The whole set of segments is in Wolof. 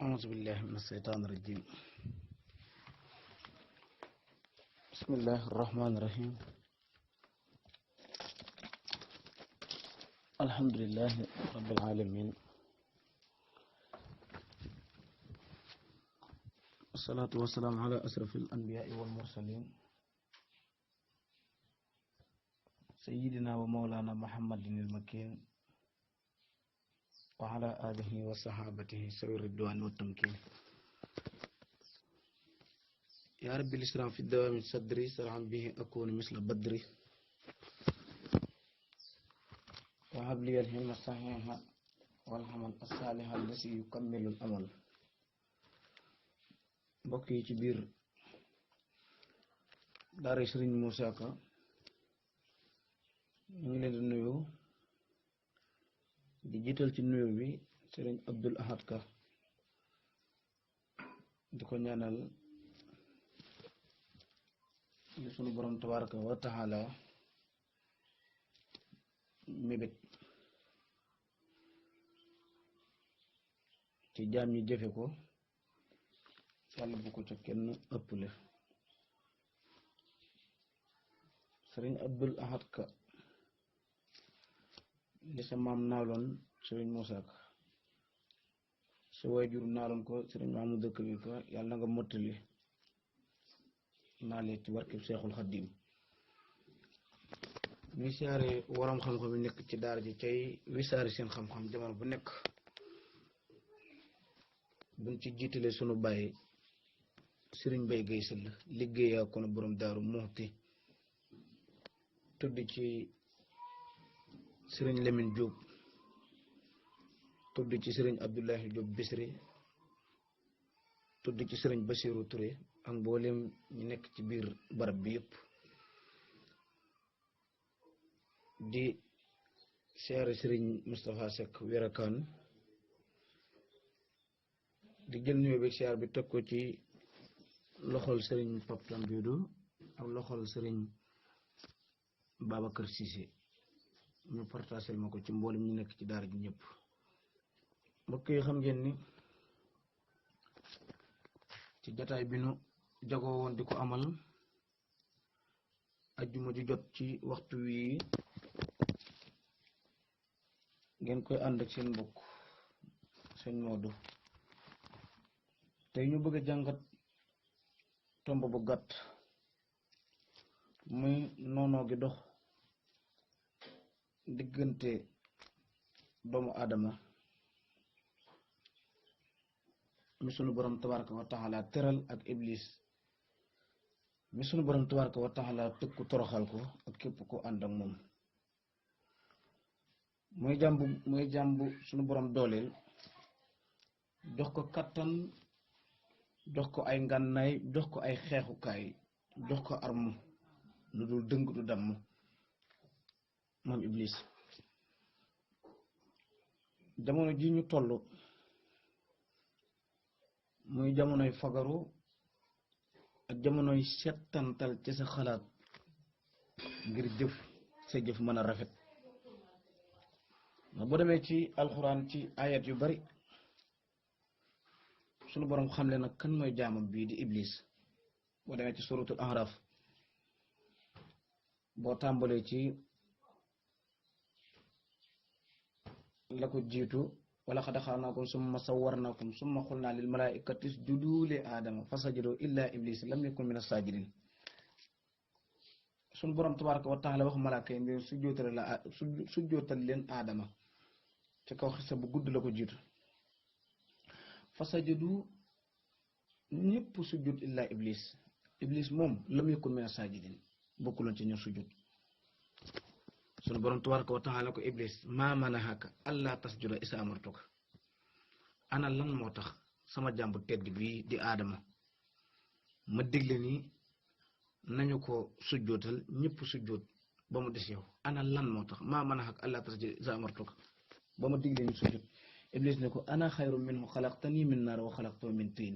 أعوذ بالله من الشيطان الرجيم. بسم الله الرحمن الرحيم. الحمد لله رب العالمين، والصلاة والسلام على أشرف الأنبياء والمرسلين سيدنا ومولانا محمد المكين وعلى آله وصحابته سوي الرضوان والتمكين. يا رب الإسلام في الدوام صدري سرعا به أكون مثل بدري، وهب لي الهم الصحيح والعمل الصالح الذي يكمل الأمل. mbokk yi ci biir daara Serigne Moussa Ka ñu ngi leen di nuyu, di jiital ci nuyu bi Serigne Abdul Ahad Ka, di ko ñaanal li sunu borom tabaraka wa taala mébét ci jaam ñi jëfe ko, yàlla bu ko ca kenn ëpple. Serigne Abdul Ahad Ka li sa maam naaloon Serigne Moussa Ka, sa waajur naaloon ko Serigne Mamadou Kabir Ka, yàlla na nga mottali naale ci barkeb Seexul Xaddim. ñuy siyaare waram xam-xam yi nekk ci daara ji cay wisaari seen xam-xam jamono bu nekk, buñ ci jiitale sunu bàyyi Serigne Mbaye Guèye Sylla liggéeyaa ko na borom Daaru Muxti, tudd ci Serigne Lamine Diop, tudd ci Serigne Abdoulahi Diop Bisri, tudd ci Serigne Bassirou Touré ak mboolem ñu nekk ci biir barab bi yëpp. di siyaare Serigne Moustapha Seck Werakaan, di jël nuyoo bi siyaar bi teg ko ci loxol Serigne Pape Tambidou ak loxol Serigne Babacar Cissé, ñu partagel ma ko ci mboolem ñu nekk ci daara ji ñëpp. mbokk yi xam ngeen ni ci jataay bi nu jagoo woon di ko amal ajjuma ju jot ci waxtu wi ngeen koy ànd ak seen mbokk seen Moodu. tey ñu bëgg a jàngat tomb bu gàtt, muy noonoo gi dox diggante doomu aadama mi sunu borom tabaraka wa taala teral ak iblis mi sunu borom tabaraka wa taala tëkku toroxal ko ak képp ko ànd ak moom. muy jàmbu sunu borom dooleel, jox ko kattan, jox ko ay ngànnaay, jox ko ay xeexukaay, jox ko armu lu dul dëng du damm moom iblis. jamono ji ñu toll muy jamonoy fagaru ak jamonoy settantal ci sa xalaat ngir jëf sa jëf mën a rafet. ndax boo demee ci alxuraan ci ayat yu bari sunu borom xamle nag kan mooy jaamam bii di iblis. boo demee ci suratul Araf, boo tàmbalee ci la ko jiitu, wala xad xalaqnaakum summa sawwarnaakum summa qulnaa lil malaaikati isjudu li aadama fasajadu illa iblis lam yakun min as-saajidin. sunu borom tabaraka wa taala wax malaaka yi ngir sujjootal leen aadama, ci kaw xisa bu gudd la ko jiitu. fasajadu ñëpp sujjud illa iblis. iblis moom lam yakun min as-saajidin, bokkuloon ci ñu sujjud. sunu borom tabaraka wa taala ko iblis maa manahaka allaa tasjuda isa amartuka, ana lan moo tax sama jàmbu tedd bii di aadama ma digle ni nañu ko sujjootal ñëpp sujjoot ba mu des yow. ana lan moo tax maa manahaka allaa tasjuda isa amartuka ba ma digle ñu sujjoot. iblis ne ko ana xayru minhu xalaqtani min naar wa xalaqtahu min tiin.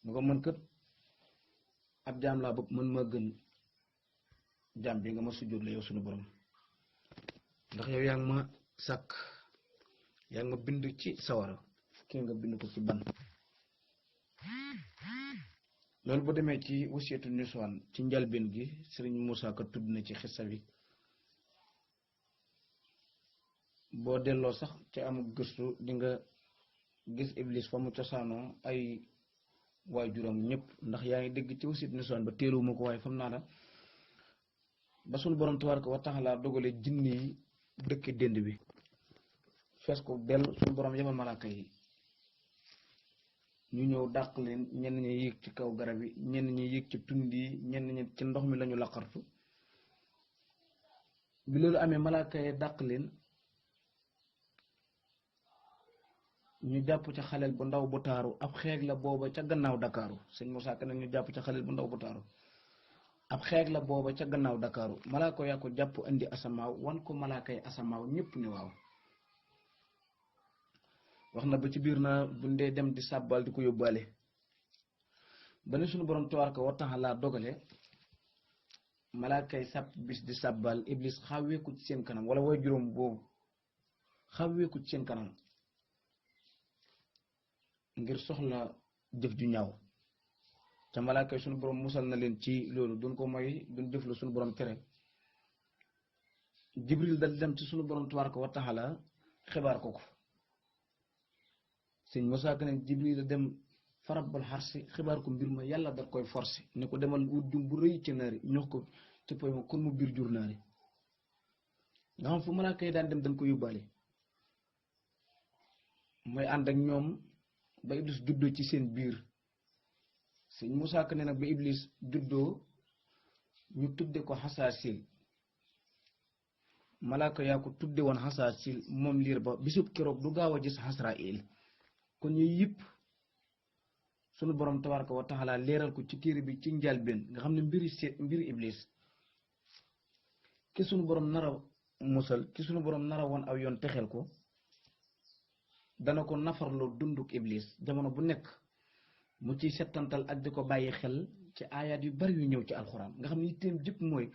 mu ko mën kat ab jaam laa bëgg, mën ma gën jaam bi nga ma sujjóot la yow sunu borom, ndax yow yaa ngi ma sàkk, yaa ngi ma bind ci sawara, kii nga bind ko ci ban. loolu bu demee ci wasiyatu niswaan ci njalbeen gi sëriñ Moussa Ka tudd na ci xissa bi boo delloo sax ci amul gëstu di nga gis iblis fa mu cosaanoo ay waajuram ñëpp ndax yaa ngi dégg ci wasiyatu niswaan ba teeluwuma ko waaye fam naa la ba suñu borom tabaaraka wa taala dogale jinni yi dëkk dënd bi fees ko dell suñu borom yebal malaaka yi ñu ñëw dàq leen ñenn ñi yéeg ci kaw garab yi ñenn ñi yéeg ci tund yi ñenn ñi ci ndox mi lañu laqartu bi loolu amee malaaka yi dàq leen ñu jàpp ca xaleel bu ndaw bu taaru ab xeeg la booba ca gannaaw Dakaaru sëñ Moussa Ka ñu jàpp ca xaleel bu ndaw bu taaru ab xeeg la booba ca gannaaw Dakaaru malaaka yaa ko jàpp indi asamaaw wan ko malaaka yi asamaaw ñëpp ni waaw wax na ba ci biir na bu ndee dem di sàbbal di ko yóbbaale ba ne suñu borom tabaaraka wa taala dogale malaaka yi sàpp bis di sàbbal iblis xawweeku ci seen kanam wala way juróom boobu xawweeku ci seen kanam ngir soxla jëf ju ñaaw ca malaaka yi suñu borom musal na leen ci loolu duñ ko mooy duñ jëf la suñu borom tere jibril dal dem ci suñu borom tabaaraka wa taala xibaar ko sëñ Moussa Ka ne jibril dem farabal xarsi xibaar ko mbir ma yàlla da koy forcé ne ko demal wut jum bu rëy ci naari ñox ko ci poy ma kon mu biir jur naari nga xam fu malaaka yi daan dem dañ ko yóbbaale mooy ànd ak ñoom ba iblis juddoo ci seen biir sëñ Moussa Ka ne nag ba iblis juddoo ñu tudde ko xasaasil malaaka yaa ko tudde woon xasaasil moom liir ba bisub keroog du gaaw a gis Asraayil kon ñu yëpp sunu borom tabaaraka wa taala leeral ko ci téere bi ci njëlbéen nga xam ne mbiri iblis ki sunu borom nara musal ki sunu borom nara woon aw yoon texel ko dana ko nafarloo dunduk iblis jamono bu nekk mu ciy settantal ak di ko bàyyi xel ci aayaat yu bari yu ñëw ci alxuraan nga xam ne yitteem jëpp mooy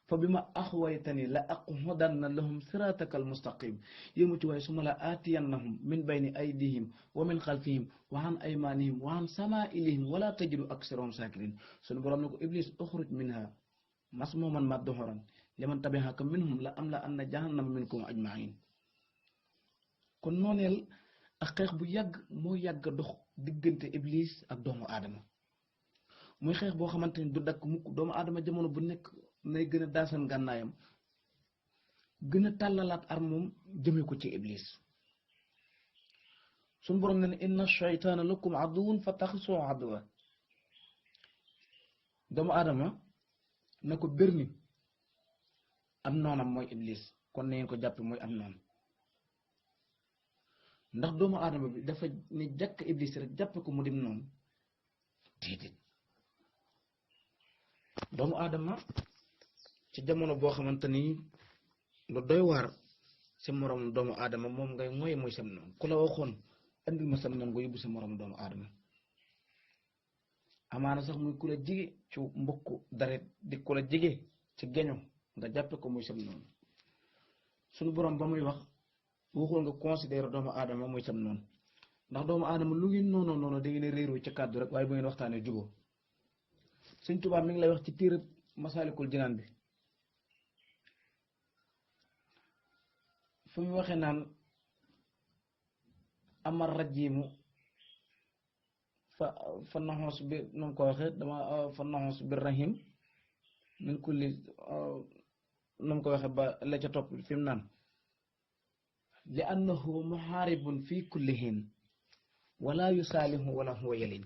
fa bi ma axwaytani la aqudanna lahum siraataka almustaqim yému ci waaye su ma la aatiyannahum min bayni aydihim wa min xalfihim wa an aymanihim wa an samaa'ilihim wala tajidu aksarahum saakirin sunu borom ne ko iblis uxruj minha masmuuman madhuuran liman tabi'aka minhum la am la anna jahannama minkum ajmain kon nooneel ak xeex bu yàgg moo yàgg dox diggante iblis ak doomu aadama muy xeex boo xamante ni du dakk mukk doomu aadama jamono bu nekk nay gën a daasan gànnaayam gën a tàllalaat armoom jëme ko ci iblis suñu borom ne ne inna shaytaana lakum aduwwun fattaxisuuhu aduwwa doomu aadama na ko bér ni am noonam mooy iblis kon na ngeen ko jàppe mooy am noon ndax doomu aadama bi dafa ne jàkk iblis rek jàppe ko mu dem noonu déedéet doomu aadama ci jamono boo xamante ni lu doy waar sa moroom doomu aadama moom ngay mooy mooy sam noonu ku la waxoon andil ma sam noonu nga yóbbu sa moroom doomu aadama amaana sax muy ku la jige ci mbokk daret di ku la jige ci geño nga jàppe ko muy sam noonu suñu borom ba muy wax waxul nga considéré doomu aadama muy sam noonu ndax doomu aadama lu ngeen noonu da ngeen réeroo ci kàddu rek waaye bu ngeen waxtaanee juboo Sëñ Tuubaa mi ngi lay wax ci téere Masaalikul Jinaan bi fu mu waxee naan amar rajimu fa naxoos bi nu mu ko waxee dama fa naxoos bi rahim min kulli nu mu ko waxee ba la ca topp fi mu naan li annahu muhaaribun fi kulli hin wala yusaalihu wala huwa yalin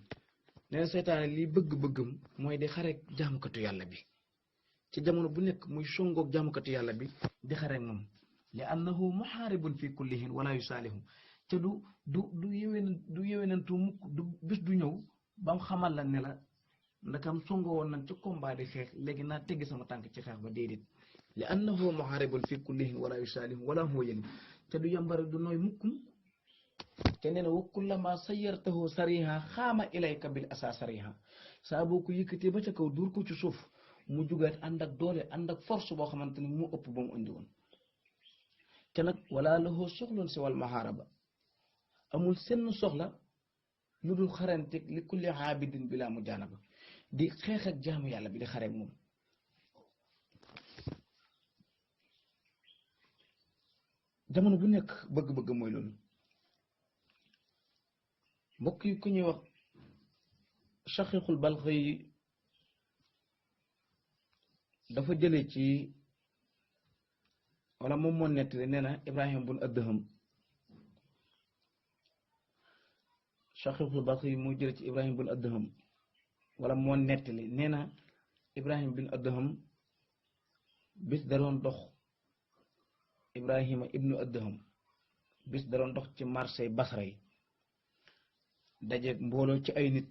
neen seytaane lii bëgg-bëggam mooy di xareek jaamukatu yàlla bi ci jamono bu nekk muy songoog jaamukatu yàlla bi di xareek moom li annahu muhaaribun fi kulli hin wala yusaalihu te du yéwénantu mukk du bis du ñëw ba mu xamal la ne la ndakam songo woon nañ ci combat di xeex léegi naa teggi sama tànk ci xeex ba déedéet li annahu muhaaribun fi kulli hin wala yusaalihu wala huwa yalin te du yambare du nooy mukkum te nee na wa kullama sayyartahu sariha xaama ilayka bil asa sariha saa boo ko yëkkatee ba ca kaw duur ko ci suuf mu jugaat ànd ak doole ànd ak force boo xamante ni mu ëpp ba mu indi woon te nag wala lahu soxloon si wal maharaba amul senn soxla lu dul xaranteeg li kulli aabidin bilaa mu jaanaba di xeex ak jaamu yàlla bi di xareek moom. jamono bu nekk bëgg-bëgg mooy loolu. mbokk yi ku ñuy wax Shaqiiqul Balxi dafa jëlee ci wala moom moo nettali nee na Ibrahim bun Adham Shaqiiqul Balxi moo jëlee ci Ibrahim bun Adham wala moo nettali nee na Ibrahim bin Adham bis da doon dox Ibrahima ibnu Adham bis da doon dox ci marché Basra yi dajeeg mbooloo ci ay nit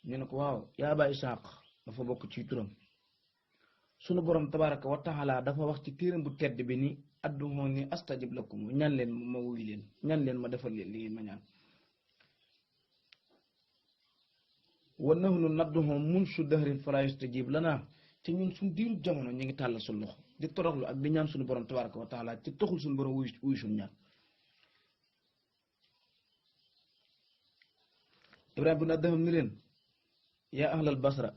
ñu ne ko waaw yaa Aba Isaaq dafa bokk ci turam sunu borom tabaraka wa taala dafa wax ci téeram bu tedd bi ni adduuni astajib lakum ñaan leen ma wuy leen ñaan leen ma defal leen li ngeen ma ñaan wa nahnu nadduhum munsu dahrin fala yustajib lana te ñun suñ diiru jamono ñu ngi tàllal suñ loxo di toroxlu ak di ñaan suñu borom tabaraka wa taala ci taxul suñu borom wuy suñ ñaan. Ibrahima bin Adham ni leen yaa ahlal basra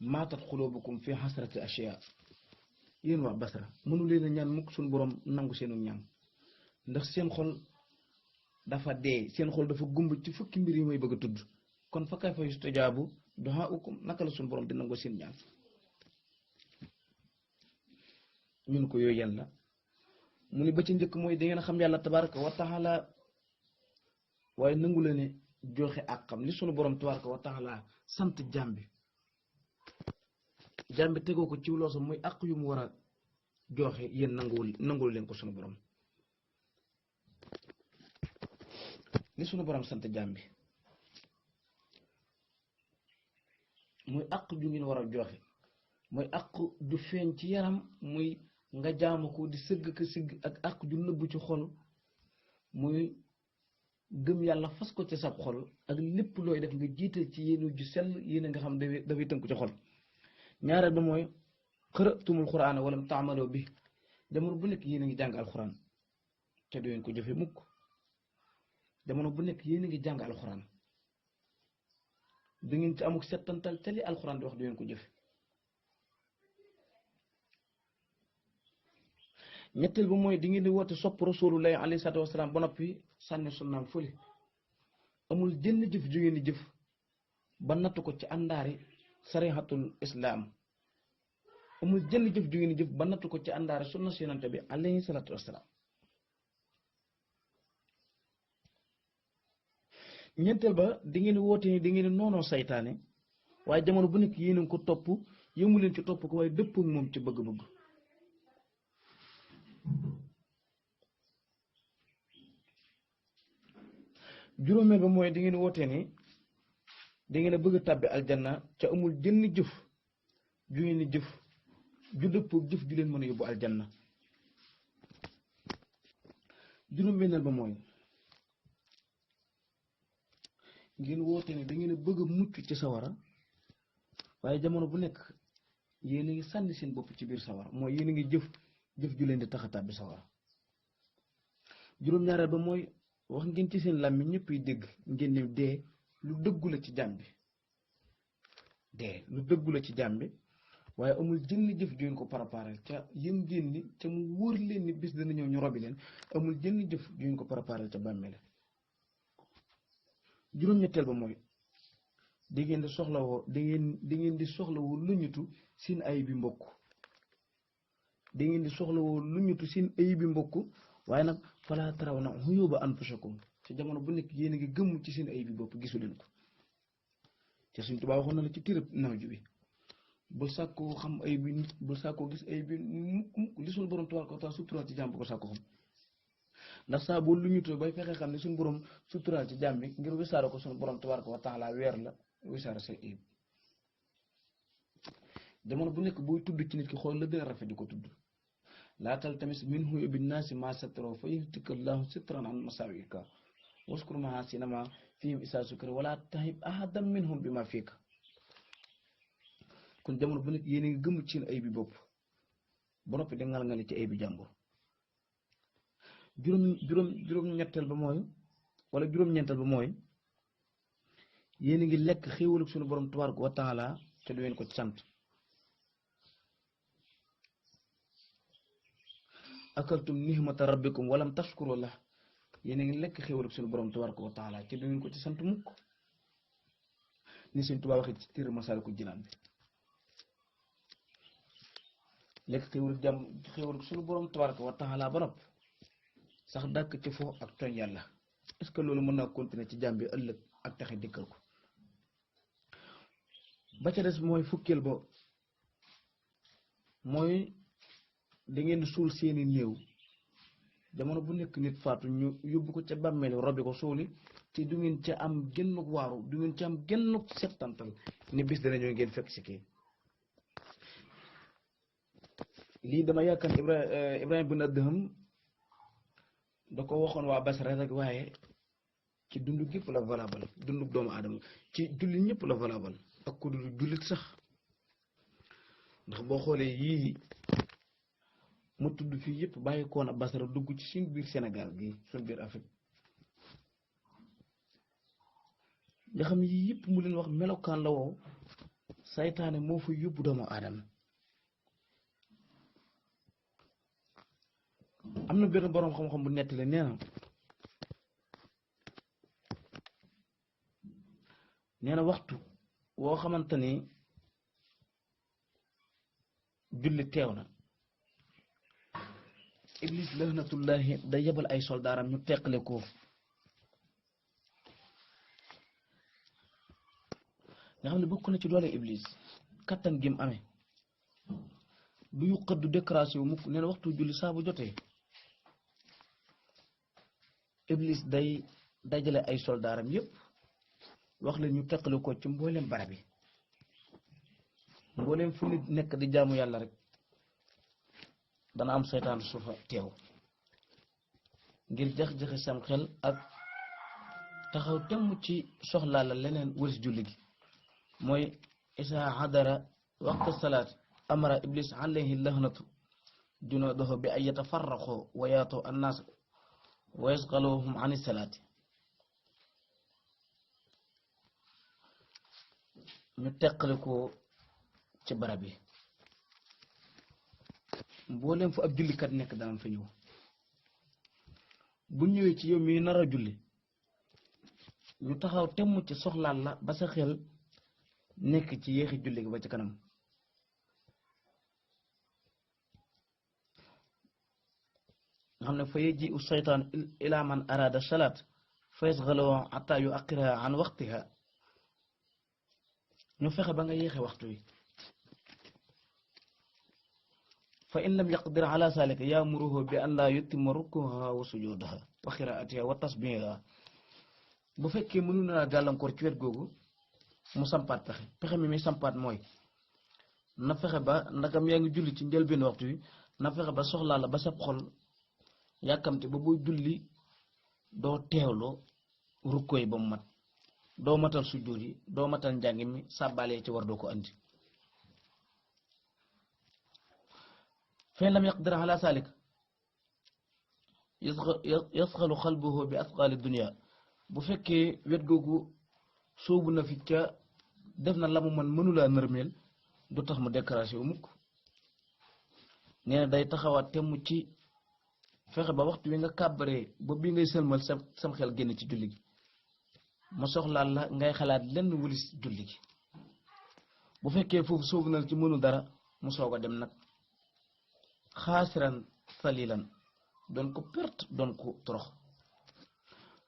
maatat xulubukum fi xasrati ashiya yéen waa basra mënu leen a ñaan mukk suñu borom nangu seenu ñaan ndax seen xol dafa dee seen xol dafa gumb ci fukki mbir yi may bëgg a tudd kon fa kayfa yustajaabu duhaaukum naka la suñu borom di nangu seen ñaan. ñun ko yooyu yàlla mu ni ba ci njëkk mooy da ngeen xam yàlla tabaraka wa taala waaye nangu la ne joxe ak xam li sunu borom tabaraka wa taala sant jàmbi tegoo ko ci loosa muy àq yu mu war a joxe yéen nanguwul leen ko sunu borom. li sunu borom sant jàmbi muy àq ju ngeen war a joxe muy àq ju feeñ ci yaram muy nga jaamu ko di sëgg ka sigg ak àq ju nëbbu ci xol muy gëm yàlla fas ko ci sab xol ak lépp looy def nga jiital ci yéenu ju sell yéen nga xam dafay tënku ci xol. ñaareel ba mooy xërëtumul xuraan wala taamaloo bi jamono bu nekk yéen a ngi jàng alxuraan te du ngeen ko jëfe mukk. jamono bu nekk yéen a ngi jàng alxuraan da ngeen ci amuk settantal ca li alxuraan di wax du ngeen ko jëfe. ñetteel ba mooy di ngeen di woote sopp rasulullahi alayhi salaatu wasalaam ba noppi sànni sunnaam fële amul jënn jëf ju ngeen di jëf ba natt ko ci àndaari sarihatul islaam amul jënn jëf ju ngeen di jëf ba natt ko ci àndaari sunna si yonante bi alayhi salaatu wasalaam. ñeenteel ba di ngeen di woote ni di ngeen di noonoo saytaane waaye jamono bu nekk yéen a ngi ko topp yëmu leen ci topp ko waaye dëpp ak moom ci bëgg-bëgg. juróomeel ba mooy di ngeen woote ni di ngeen a bëgg a tàbbi aljanna ca amul jënn jëf ju ngeen di jëf ju dëppoog jëf ju leen mën a yóbbu aljanna. juróom-benneel ba mooy ngeen woote ni da ngeen a bëgg a mucc ci sawara waaye jamono bu nekk yéen a ngi sànni seen bopp ci biir sawara mooy yéen a ngi jëf ju leen di tax a tàbbi sawara. juróom-ñaareel ba mooy wax ngeen ci seen làmmiñ ñëpp yi dégg ngeen ne dee lu dëggu la ci jaam bi dee lu dëggu la ci jaam bi waaye amul jënn jëf ju ngeen ko préparé ca yéen ngeen ni ca mu wóor leen ni bis dana ñëw ñu robi leen amul jënn jëf ju ngeen ko préparé ca bàmmeel. juróom-ñetteel ba mooy di ngeen di soxlawoo di soxlawoo lu ñutu seen ay bi mbokk di ngeen di soxlawoo lu ñutu seen ay bi mbokk waaye nag falaa taraw na huyuba anfusakum ci jamono bu nekk yéen a ngi gëmm ci seen ay bi bopp gisu leen ko te Sëñ Tuubaa waxoon na la ci tërëb nawju bi bul sàkkoo xam ay bi nit bul sàkkoo gis ay bi mukk li suñu borom tabaaraka wa taala suturaal ci jàmm bu ko sàkkoo xam ndax saa boo lu ñutoo bay fexe xam ne suñu borom suturaal ci jàmm bi ngir wisaara ko suñu borom tabaaraka wa taala weer la wisaara say ayib. jamono bu nekk booy tudd ci nit ki xool la gën a rafet di ko tudd laa taltamis minhu binnaasi maa satroo fa yuhtika llaahu sitran an masaawika waskur mahaasina maa fihim isaa sukira wala tahib ahadan minhum bi ma fiika. kon jamono bu nekk yéen a ngi gëmm ci seen ay bi bopp ba noppi di ngal-ngali ci ay bi jàmbur juróom-ñetteel ba mooy wala juróom-ñeenteel ba mooy yéen a ngi lekk xéewalu suñu borom tabaaraka wa taala te du ngeen ko sant akaltum nihmata rabbikum walam tashkuru la yéen a ngi lekk xéewalu suñu borom tabaaraka wa taala te du ngeen ko ci sant mukk ni Sëñ Tuubaa waxee ci téere Masaalikul Jinaan bi lekk xéewalu suñu borom tabaaraka wa taala ba nopp sax dàkk ci fo ak tooñ yàlla est-ce que loolu mën naa continuer ci jàmm bi ëllëg ak taxe dikkal ko ba ca des mooy fukkeel ba mooy da ngeen suul seeni néew jamono bu nekk nit faatu ñu yóbbu ko ca bàmmeeli robi ko suuli te du ngeen ca am genn waaru du ngeen ca am genn settantal ni bis dana ñoo ngeen fekk si kii lii dama yaakaar Ibrahima bin Adham da ko waxoon waa Basra rek waaye ci dundu gépp la valable dundu doomu aadama ci jullit ñëpp la valable ak ku dul jullit sax ndax boo xoolee yii mu tudd fii yëpp bàyyi koon a Basra dugg ci suñ biir Sénégal gi suñ biir Afrique nga xam yii yëpp mu leen wax melokaan la woow saytaane moo fa yóbbu doomu aadama am na benn boroom xam-xam bu nettali nee na waxtu woo xamante ni julli teew na iblis lahnatullahi da yebal ay soldaaram ñu teqale ko nga xam ne bokk na ci doole iblis kattan gi mu amee du yu xëddu décoration mukk nee na waxtu julli saa bu jotee iblis day dajale ay soldaaram yépp wax leen ñu teqale ko ci mbooleem barab yi mbooleem fu nit nekk di jaamu yàlla rek dana am seytaan suufa teew ngir jax-jaxi sam xel ak taxaw temm ci soxlaa la leneen wëris julli gi mooy isa hadara waqta salaat amara iblis alayhi lahnatu junuudahu bi ay yatafarraqu wa yaatu annaas wa yasqaluhum ani salaati ñu teqale ko ci barab yi mbooleem fu ab jullikat nekk daan fa ñëw bu ñëwee ci yow mi nar a julli ñu taxaw temm ci soxlaal la ba sa xel nekk ci yéexi julli gi ba ci kanam nga xam ne fa yaji u seytaan ila man arada salaat fa yasghaluhu hatta yu aqiraha an waqtiha ñu fexe ba nga yéexe waxtu wi fa in lam yaqdir ala zalika yaamuruhu bi an laa yutimma rukuha wa sujudaha wa qiraatiha wa tasbiha bu fekkee mënu na gàllankoor ci wet googu mu sampaat pexe mi muy sampaat mooy na fexe ba ndagam yaa ngi julli ci njëlbeen waxtu wi na fexe ba soxlaa la ba sa xol yàkkamte ba booy julli doo teewloo rukkoo yi ba mu mat doo matal sujjóot yi doo matal njàng mi sàbbaale ci war doo ko andi fa lam yaqdir ala salik yasxalu xalbuhu bi asqaali dunia bu fekkee wet googu soobu na fi ca def na la mu man mënulaa nërmeel du tax mu décoration mukk nee na day taxawaat temm ci fexe ba waxtu wi nga kàbbaree ba bi ngay sëlmal sam xel génn ci julli gi ma soxlaal la ngay xalaat lenn wulis julli gi bu fekkee foofu soobu na ci mënu dara mu soog a dem nag xaasiran salilan doon ko perte doon ko torox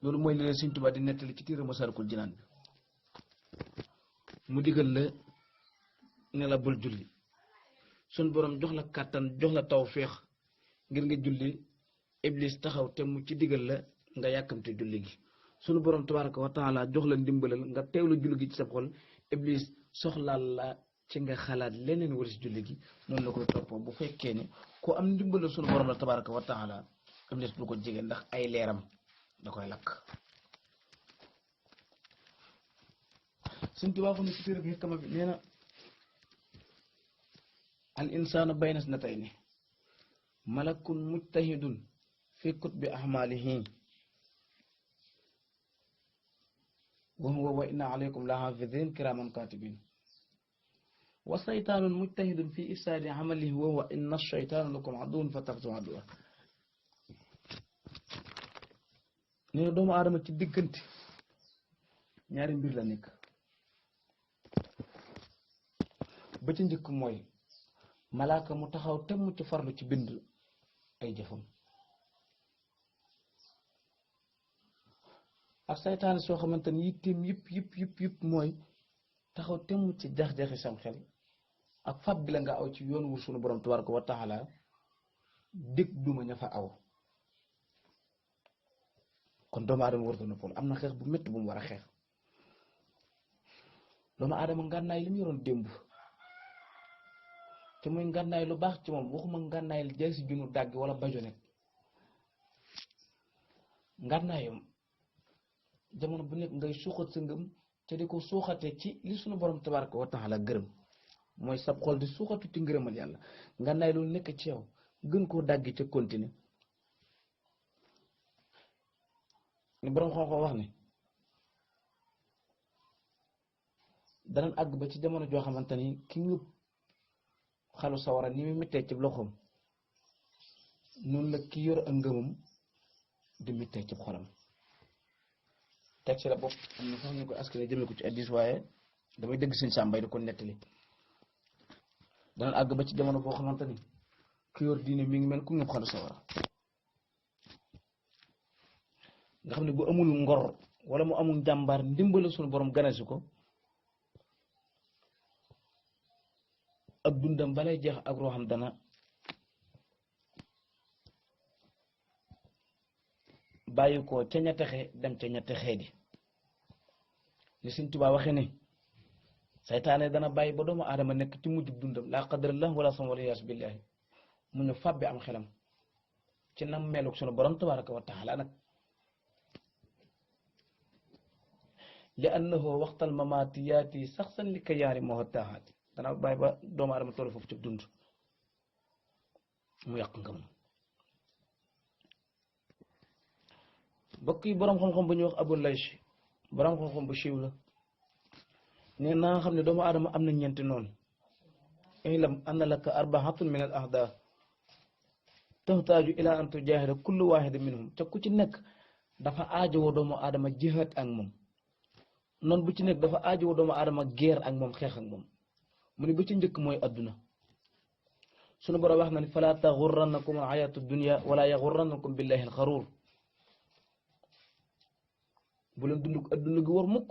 loolu mooy li leen Sëñ Tuubaa di nettali ci téere Masaalikul Jinaan bi mu digal la ne la bul julli suñ boroom jox la kàttan jox la tawféex ngir nga julli iblis taxaw te mu ci digal la nga yàkkamte julli gi sunu boroom tabaaraka wa taala jox la ndimbalal nga teewlu julli gi ci sa xol iblis soxlaal la ci nga xalaat leneen waris julli gi noonu la koy toppoo bu fekkee ne ku am ndimbalal sunu boroom la tabaaraka wa taala iblis du ko jege ndax ay leeram da koy lakk Sëñ Tuubaa ne ci téere bi xikma bi nee na al insaanu bayna isnatayni malakun mujtahidun fi kutbi ahmalihi wa huwa wa inna alaykum la hafidin kiraman katibin wa saytaanun mujtahidun fi ifsaadi amalihi wa huwa inna shaytaana lakum aduwwun fattaxizuuhu aduwwan. nee na doomu aadama ci diggante ñaari mbir la nekk. ba ci njëkk mooy malaaka mu taxaw temm ci farlu ci bind ay jëfam, ak saytaane soo xamante ni yitteem yëpp mooy taxaw temm ci jax-jaxi sam xel ak fab bi la nga aw ci yoon wu sunu borom tabaraka wa taala dégg duma ña fa aw. kon doomu aadama warta noppal, am na xeex bu métti bu mu war a xeex. doomu aadama ngànnaay li mu yoroon démb te muy ngànnaay lu baax ci moom, waxuma ngànnaay li jaay si junu dàgg wala bajonet, ngànnaayam jamono bu nekk ngay suuxat sa ngëm te di ko suuxate ci li sunu borom tabaraka wa taala gërëm, mooy sab xol di suuxatu ci ngërëmal yàlla. ngànnaay loolu nekk ci yow gën koo dàggi ca continuer. ni borom xam-xam wax ne danañ àgg ba ci jamono joo xamante ni ki ngëb xalu sawara ni mu mittee ci loxoom noonu la ki yor ak ngëmam di mittee ci xolam. teg ci la bopp am na sax ñu ko askane jëmee ko ci addis, waaye damay dégg sëñ Sàmbay di ko nettali. danañ àgg ba ci jamono boo xamante ni ki yor diine mi ngi mel ku ngëb xalu sawara, nga xam ne bu amul ngor wala mu amul njàmbaar ndimbal suñu borom ganasi ko, ak dundam balay jeex ak ruuxam dana bàyyi ko ca ña texe dem ca ña texee di. li Sëñ Tuubaa waxee ne saytaane dana bàyyi ba doomu aadama nekk ci mujj dundam laa qadarallah wala sam wala yaas billahi mu ñu fàbbi am xelam ci nam meelug sunu borom tabaraka wa taala nag. li annahu waxtal mamaatiyaati saxsan li kayaani moo taaxaati dana bàyyi ba doomu aadama toll foofu ci dund mu yàq ngëm. mbokk yi borom xam-xam bu ñuy wax Abu Layth, borom xam-xam bu siiw la, nee naa nga xam ne doomu aadama am na ñeenti noonu. ilam anna laka arbaatun min al ahda taxtaaju ila an tujaahida kullu waahida minhum, te ku ci nekk dafa aajowoo doomu aadama jihaad ak moom. noonu bu ci nekk dafa aajowoo doomu aadama guerre ak moom, xeex ak moom. mu ne ba ci njëkk mooy adduna. sunu borom wax na ne fala taxurrannakum al hayatu dunya wala yaxurrannakum billahi al xaruur. bu leen dund adduna gi war mukk.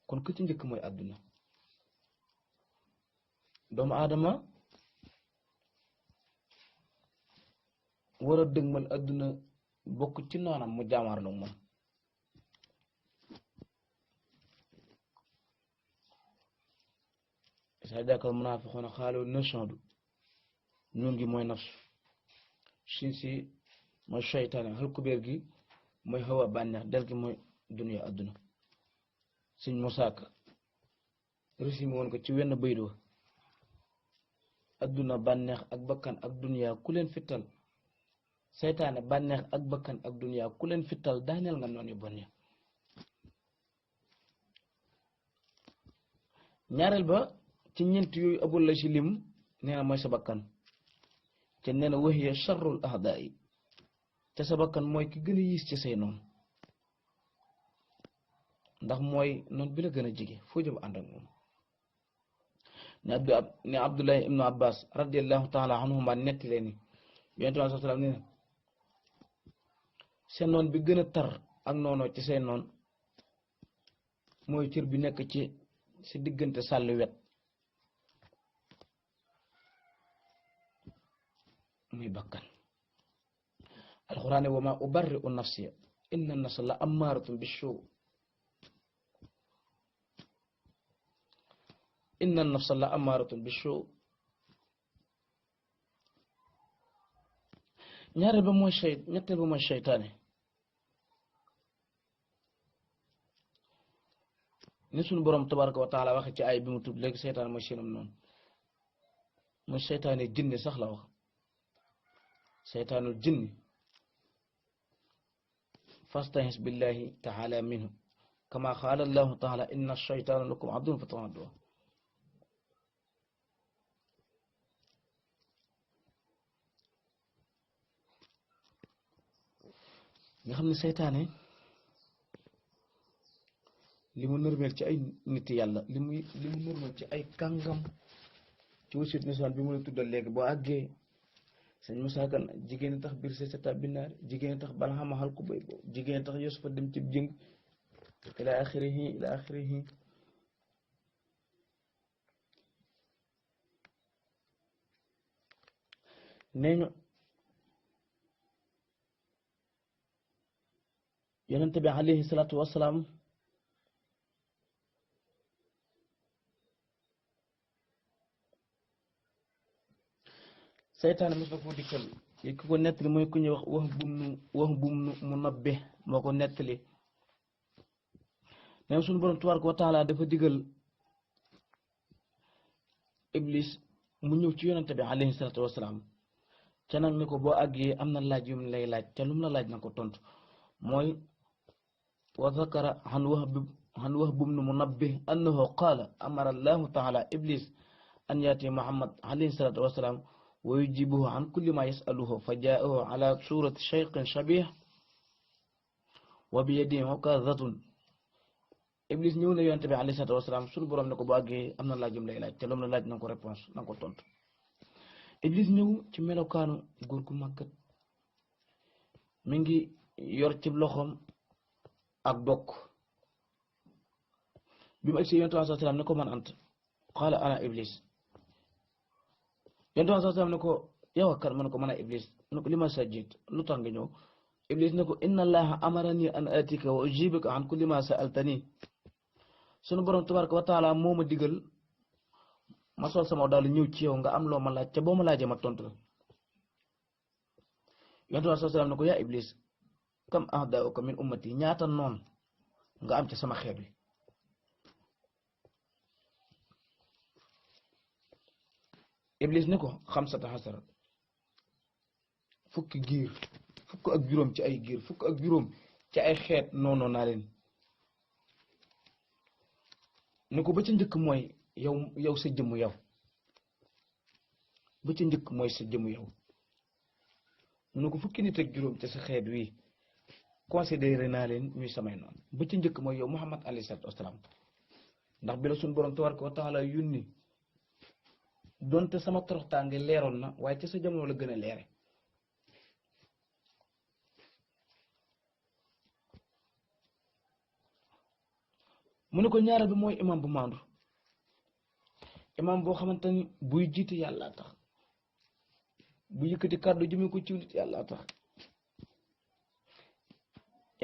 kon ku ci njëkk mooy adduna. doomu aadama war a dëgmal adduna bokk ci noonam mu jaamaarloo moom. saa jàkkal munaafiqoona xaaloo nashhadu, nun gi mooy nafsu, sin si mooy seytaane, xal kubéer gi mooy xawa bànneex, del gi mooy duniya adduna. Sëñ Musaa Ka résumé woon ko ci wenn baydu wa adduna bànneex ak bakkan ak duniya ku leen fittal, seytaane bànneex ak bakkan ak duniya ku leen fittal daaneel nga noonu yu bon ya. ñaareel ba ci ñeent yooyu Abu Layth lim nee na mooy sa bakkan, te nee na wahiya sharrul ahdaai, te sa bakkan mooy ki gën a yiis ci say noonu, ndax mooy noonu bi la gën a jege foo jëm ànd ak moom. ne Abdullahi ibnu Abbas radiallahu taala anhuma netti leen ni yonent bi sallallahu alayhi wa sallam nee na seen noon bi gën a tar ak noonoo ci say noon mooy cër bi nekk ci si diggante sàlli wet, muy bakkan. alxuraan wa ma ubarri'u nafsiya inna nafsa la ammaaratun bisuu, inna nafsa la ammaaratun bisuu. ñaareel ba mooy ñetteel ba mooy seytaane. ni suñu borom tabaraka wa taala waxe ci ay bi mu tudd léegi seytaane mooy seenam noonu, mooy seytaane jinne sax la wax seytaanul jinni fastahis billahi taala minhu kama qaala allahu taala inna shaytaana lakum aduwwun fattaxiduuhu nga xam ne seytaane li mu nërmeel ci ay nit yàlla li mu nërmeel ci ay kàngam ci wasit nisaan bi mu la tuddal léegi boo àggee sëñ Musaa Kan jigéen tax biir sa tabbi naar jigéen tax bala xama xal ko bay boobu jigéen tax Yusufa dem ci jëng ila axirihi nee ñu yonent bi alayhi salaatu wasalaam seytaane mos na koo dikkal ki ko nettali mooy ku ñuy wax bum nu mu nabbe moo ko nettali même suñu borom tabaaraka wa taala dafa digal iblis mu ñëw ci yonente bi alayhi salaatu wasalaam ca nag ni ko boo àggee am na laaj yu mu lay laaj te lu mu la laaj na ko tontu mooy wa zakara an Wahb ibn Munabbih annahu qaala amara allahu taala iblis an yaati Muhammad alayhi salaatu wasalaam wa yujibuhu an kulli ma yasaluhu fa jaahu ala surati shaykhin shabih wa bi yadihi ukazatun iblis ñëw na yonente bi alayhi salaatu wasalaam suñu borom ne ko boo àggee am na laaj yu mu lay laaj te lu mu la laaj na ko réponse na ko tontu iblis ñëw ci melokaanu góor gu màggat mi ngi yor ci loxoom ak dokk bi mu agsi yonent bi salaam ne ko man ant qaala ana iblis yonent bi salaam ne ko yow ak kan mu ne ko man a iblis mu ne ko li ma sajid lu tax nga ñëw iblis ne ko inna allaha amarani an atika wa ujibuka an kulli ma sa'altani sunu borom tabaraka wa taala moo ma digal ma sol sama daal ñëw ci yow nga am loo ma laaj te boo ma laajee ma tontu la yonent bi salaam ne ko yaa iblis kam ahdaa'uka min ummati ñaata noon nga am ci sama xeet wi iblis ne ko xamsata xasara fukk ak juróom ci ay giir fukk ak juróom ci ay xeet noonu naa leen ne ko ba ca njëkk mooy yow sa jëmm yow ba ca njëkk mooy sa jëmm yow mu ne ko fukki nit ak juróom ci sa xeet wi considéré naa leen ñuy samay noonu ba ca njëkk mooy yow Muhammad alayhi salaatu wasalaam ndax bi la suñu borom tabaraka wa taala yónni donte sama toroxtaange leeroon na waaye ca sa jamono la gën a leere mu ne ko ñaareel bi mooy imam bu maandu imam boo xamante ni buy jiite yàlla tax bu yëkkati kàddu jëmee ko ci nit yàlla tax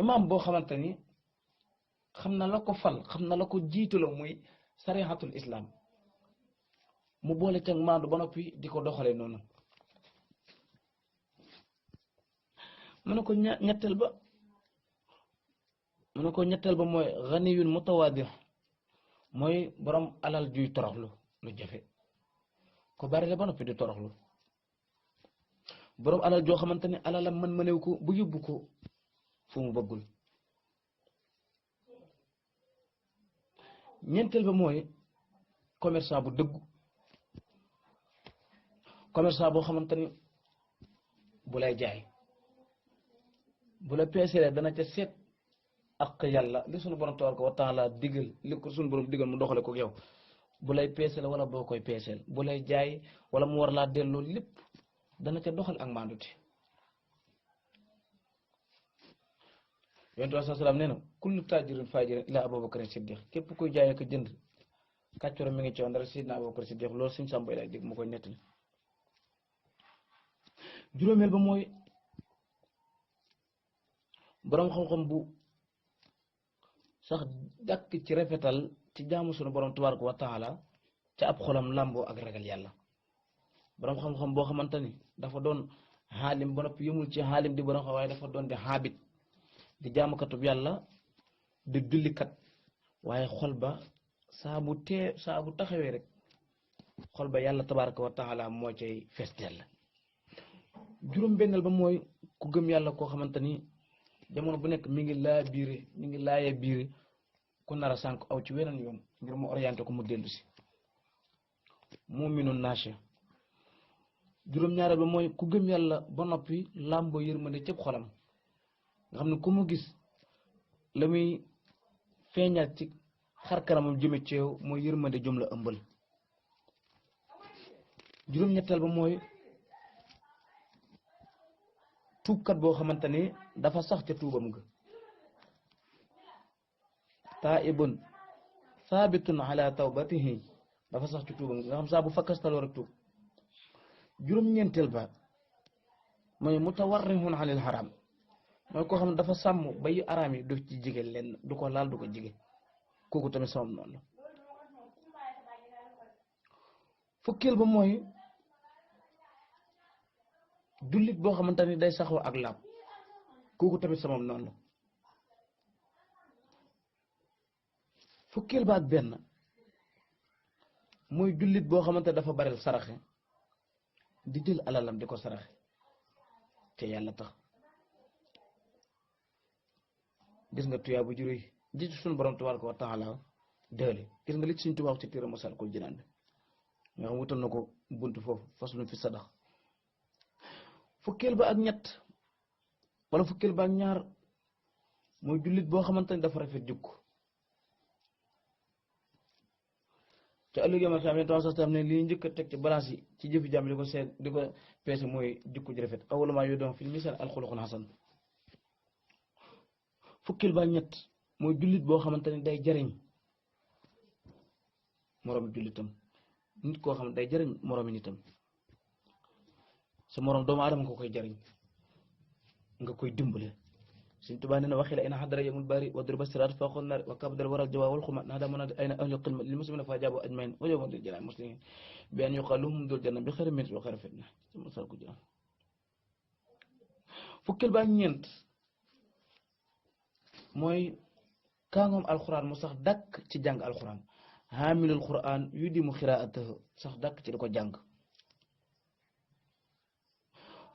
imam boo xamante ni xam na la ko fal xam na la ko jiitaloo muy sarihatul islam mu boole ca maandu ba noppi di ko doxale noonu mu ne ko ñetteel ba mooy ganiyun mutawaadi mooy borom alal juy toroxlu lu jafe ko bari la ba noppi di toroxlu borom alal joo xamante ni alalam mënew ko bu yóbbu ko fu mu bëggul ñeenteel ba mooy commerçant bu dëggu commerçant boo xamante ni bu lay jaay bu la peesee dana ca seet ak yàlla li sunu borom tabaraka wa taala digal li ko sunu borom digal mu doxale ko yow bu lay peeseel wala boo koy peeseel bu lay jaay wala mu war laa delloo lépp dana ca doxal ak maandute yonent bi sallallahu alayhi wasallam nee na kullu taajirin faajirin ila Abubakar Siddiq képp kuy jaay ak jënd kàccoor mi ngi ci woon dara Sidna Abubakar Siddiq loolu suñu sàmboy lay dégg mu koy nettali juróomeel ba mooy boroom xam-xam bu sax dàkk ci rafetal ci jaamu sunu borom tabaraka wa taala ca ab xolam làmboo ak ragal yàlla boroom xam-xam boo xamante ni dafa doon xaalim ba noppi yëmul ci xaalim di boroom xam waaye dafa doon di xaabit di jaamukatub yàlla di jullikat waaye xol ba saa bu taxawee rek xol ba yàlla tabaraka wa taala moo cay fees dell juróom-benneel ba mooy ku gëm yàlla koo xamante ni jamono bu nekk mi ngi laa biire mi ngi laaya biire ku nar a sànk aw ci weneen yoon ngir mu orienté ko mu dellu si mu'minun naashe. juróom-ñaareel ba mooy ku gëm yàlla ba noppi làmboo yërmande cëpp xolam nga xam ne ku mu gis la muy feeñaat ci xar kanamam jëme ci yow mooy yërmande jum la ëmbal. juróom-ñetteel ba mooy tuubkat boo xamante ni dafa sax ca tuubam nga taa'ibun saabitun ala tawbatihi dafa sax ca tuubam nga xam saa bu fakkastaloo rek tuub. juróom-ñeenteel ba mooy mutawarrihun anil haram mooy koo xam ne dafa sàmm ba yu araam yi du ci jige lenn du ko laal du ko jige kooku tamit samam noonu. fukkeel ba mooy jullit boo xamante ni day saxoo ak laab kooku tamit samam noonu. fukkeel ba ak benn mooy jullit boo xamante dafa bareel saraxe di jël alalam di ko saraxe te yàlla tax. gis nga tuyaa bu juróy ji ci suñu borom tabaaraka wa taala dële gis nga li ci suñ tubaab ci téere Masaalikul Jinaan bi nga xam wutal na ko buntu foofu faslun fi sadax. fukkeel ba ak ñett wala fukkeel ba ak ñaar mooy jullit boo xamante ni dafa rafet jukk te ëllëg yama xam ne sax tam ne li njëkk a teg ci balance yi ci jëfi jàmm di ko seet di ko peese mooy jikko ji rafet awwalu maa yu'da'u fil miizaan al-xuluqul hasan. fukkeel ba ak ñett mooy jullit boo xamante ni day jariñ moroomi jullitam nit koo xam ne day jariñ moroomi nitam sa moroom doomu aadama nga koy jariñ nga koy dimbale. Sëñ Tuubaa nee na waxi la ina xadara yamul bari wa duriba siraat fawqa naari wa kabdal waral jawaa wal xuma naa daa mën a ayna ahlul xidma lil muslimina fa jaabu ajmain wa yawma dil janaa muslimin bi an yuqaluhum dul janna bi xayri minat wa xayri fitna masal ko jëm. fukkeel ba ak ñeent mooy kaangoom alxuraan mu sax dàkk ci jàng alxuraan haamilul xuraan yu di mu xiraatahu sax dàkk ci di ko jàng.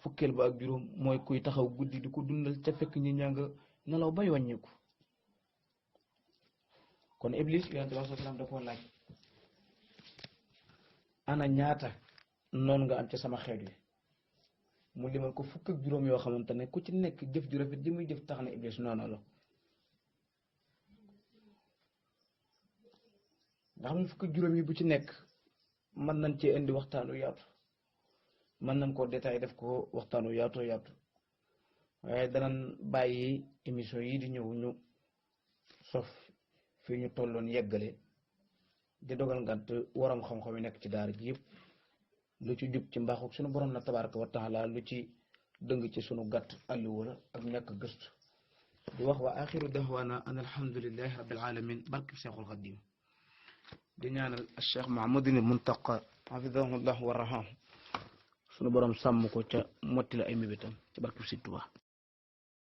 fukkeel ba ak juróom mooy kuy taxaw guddi di ko dundal ca fekk ñi ñaa nga nelaw bay wàññiku. kon Iblis yonent bi salaam da koo laaj ana ñaata noonu nga am ci sama xeet wi mu limal ko fukk ak juróom yoo xamante ne ku ci nekk jëf ju rafet ji muy jëf tax na Iblis noonu la nga xam ne fukk ak juróom yi bu ci nekk mën nañ cee indi waxtaanu yaatu mën nañ koo détaillé def ko waxtaanu yaatoo yaatu waaye danañ bàyyi émission yi di ñëw ñu sof fii ñu tolloon yeggale di dogal ngant waram xam-xam yi nekk ci daara ji yëpp lu ci jub ci mbaaxuk sunu borom na tabaraka wa taala lu ci dëng ci sunu gàtt àlluwala ak ñàkk gëstu di wax wa axiru dahwana an alhamdulillahi rabbil alamin barke Cheikhul Khadim di ñaanal Cheikh Mouhamadul Muntaqa hafidahullah wa raham sunu borom sàmm ko ca motti la ay mébétam ci barke Sëñ Tuubaa